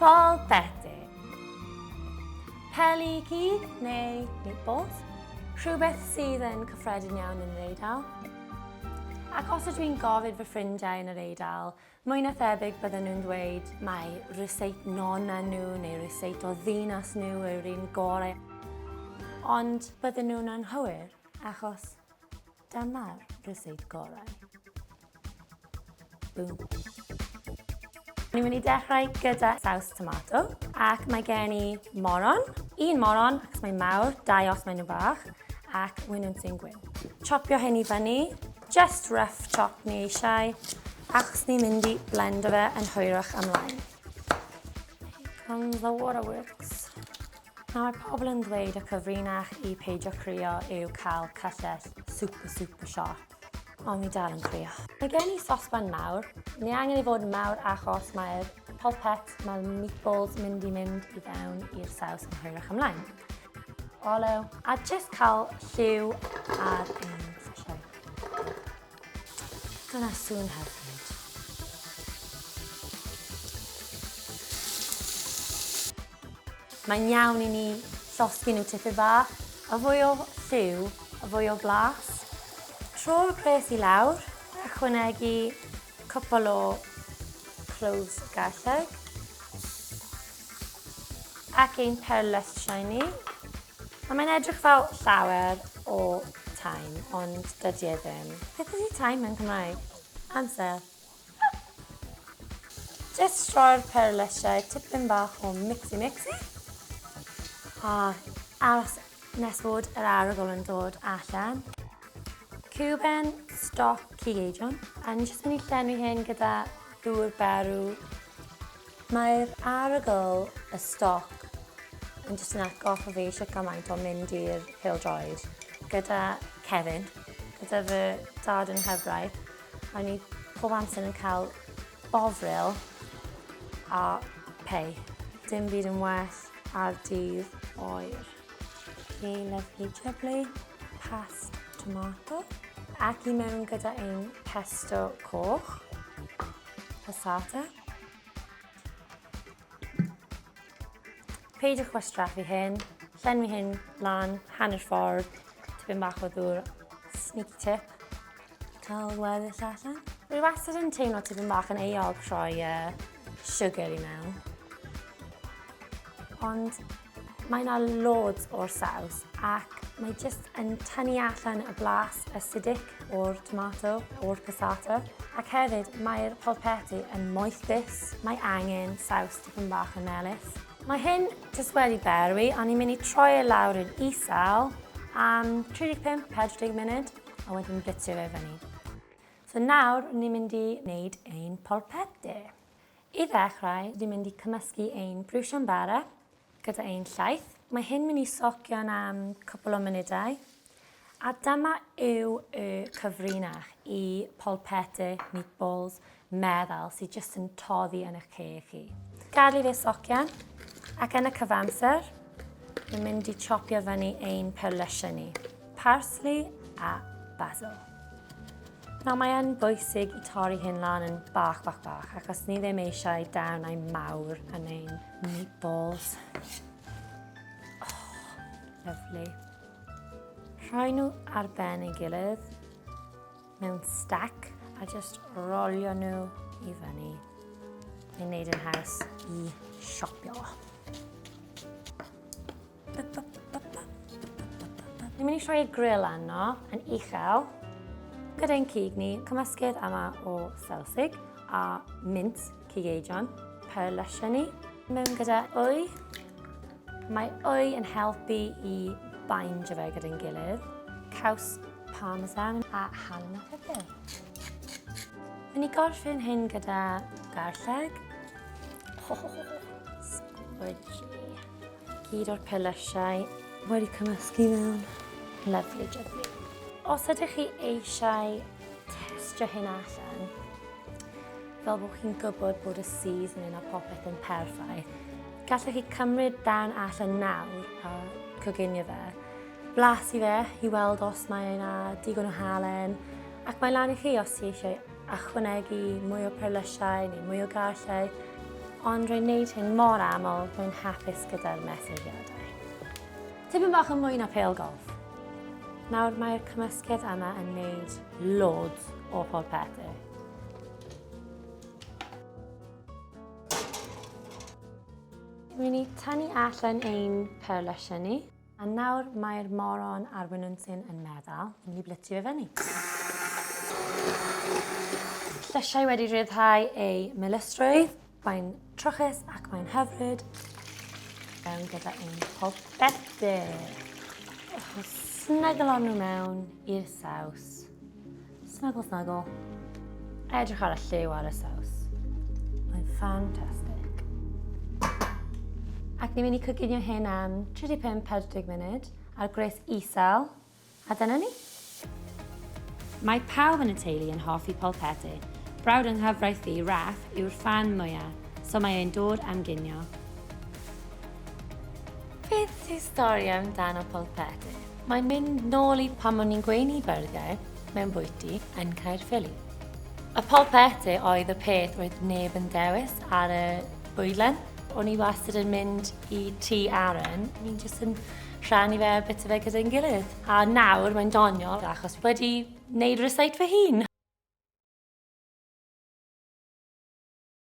Polpette. Peli cig neu meatballs. Rhywbeth sydd yn cyffredin iawn yn yr Eidal. Ac os ydw i'n gofyn fy ffrindiau yn yr Eidal, mwy na thebyg bydden nhw'n dweud mai ryseit nonna nhw neu ryseit o ddinas nhw yw'r un gorau. Ond bydden nhw'n anghywir, achos Dyma'r ryseit gorau. Boom. Ni'n mynd i dechrau gyda saws tomato ac mae gen i moron, un moron achos mae'n mawr, dau os maen nhw bach, ac winwns sy'n gwyn. Chopio hyn i fyny, just rough chop ni eisiau, achos ni'n mynd i blendo fe yn hwyrach ymlaen. Here comes the waterworks. Nawr mae pobl yn ddweud y cyfrinach i peidio crio yw cael cyllell super super sharp. Ond fi dal yn crio. Mae gen i sosban mawr. Ni angen ei fod yn mawr achos mae'r polpette, mae'r meatballs mynd i mynd i fewn i'r saws yn hwyrach ymlaen. Olew. A just cael lliw ar ein llysiau. Dyna sŵn hyfryd. Mae'n iawn i ni llosgi nhw tipyn bach. Y fwy o lliw, y fwy o blas. Tro'r pres i lawr, ychwanegu cwpl o cloves garlleg. Ac ein perlysiau ni. A mae'n edrych fel llawer o thyme, ond dydy e ddim. Beth ydy thyme yn Cymraeg? Amser. Just roi'r perlysiau tipyn bach o mixy mixy. A aros nes fod yr arogl yn dod allan. Cuben stoc cig eidion. A ni jyst mynd i llenwi hyn gyda dŵr berw. Mae'r arogl y stoc yn jyst yn atgoffa fi shwt gymaint o mynd i'r pêl-droed gyda Kevin, gyda fy dad yn nghyfraith. A ni pob amser yn cael bovril a pei. Dim byd yn well ar dydd oer. Okay, lovely jubbly. Past tomato. Ac i mewn gyda ein pesto coch. Passata. Peidiwch wastraffu hyn, llenwi hyn lan, hanner ffordd, tipyn bach o ddŵr, sneaky tip, cael weddill allan. Rwy wastad yn teimlo tipyn bach yn euog rhoi uh, sugar i mewn. Ond mae yna loads o'r saws ac mae jyst yn tynnu allan y blas acidic o'r tomato, o'r passata. Ac hefyd, mae'r polpetti yn moethus. Mae angen saws tipyn bach yn melys. Mae hyn jyst wedi berwi, a ni'n mynd i troi e lawr yn isel am 35-40 munud, a wedyn blitio fe fyny. So nawr, ni'n mynd i wneud ein polpette. I ddechrau, ni'n mynd i cymysgu ein briwsion bara gyda ein llaeth. Mae hyn mynd i socian am cwpl o munudau. A dyma yw y cyfrinach i polpette, meatballs, meddal sydd jyst yn toddi yn eich ceg chi. Gadael i fe socian, ac yn y cyfamser, ni'n mynd i chopio fyny ein perlysiau ni. Parsley a basil. Nawr mae yn bwysig i torri hyn lan yn bach, bach, bach, achos ni ddim eisiau darnau mawr yn ein meatballs. Oh, lovely. Rhoi nhw ar ben ei gilydd mewn stack a just rolio nhw i fyny. Mae'n neud yn haws i siopio. Ni'n mynd i rhoi y grill arno yn uchel gyda ein cig ni, cymysgedd yma o selsig a mint cig eidion, perlysiau ni, mewn gyda wy. Mae wy yn helpu i bindio fe gyda'n gilydd. Caws parmesan a halen a pupur. Mynd i gorffen hyn gyda garlleg. Oh, squidgy. Gyd o'r perlysiau wedi cymysgu mewn. Lovely jubbly. Os ydych chi eisiau testio hyn allan, fel bod chi'n gwybod bod y seasoning a popeth yn perffaith, gallwch chi cymryd darn allan nawr a coginio fe. Blasu fe i weld os mae yna digon o halen, ac mae lan i chi os ti eisiau ychwanegu mwy o perlysiau neu mwy o garlleg. Ond rwy'n neud hyn mor aml, rwy'n hapus gyda'r mesuriadau. Tipyn bach yn mwy na pêl golff. Nawr mae'r cymysgedd yma yn neud loads o polpette. Rwy'n ni tynnu allan ein perlysiau ni. A nawr mae'r moron a'r winwnsyn yn meddal, ni'n mynd i blitio fe fyny. Llysiau wedi rhyddhau ei melysrwydd. Mae'n trwchus ac mae'n hyfryd. Mewn gyda ein polpette. Snyglo nhw mewn i'r saws. Snuggle, snuggle. Edrych ar y lliw ar y saws. Mae'n ffantastig. Ac ni'n mynd i coginio hyn am 35-40 munud ar gwres isel. A dyna ni. Mae pawb yn y teulu yn hoffi polpette. Brawd yng nghyfraith fi, Raff, yw'r ffan mwyaf, so mae e'n dod am ginio. Beth yw stori amdano polpette? Mae'n mynd nôl i pan o'n i'n gweini byrddau mewn bwyty yn Caerffili. Y polpette oedd y peth roedd neb yn dewis ar y bwydlen. O'n i wastad yn mynd i tŷ Aaron, ni'n jyst yn rhannu fe a bita fe gyda'n gilydd. A nawr mae'n doniol achos wedi wneud rysait fy hun.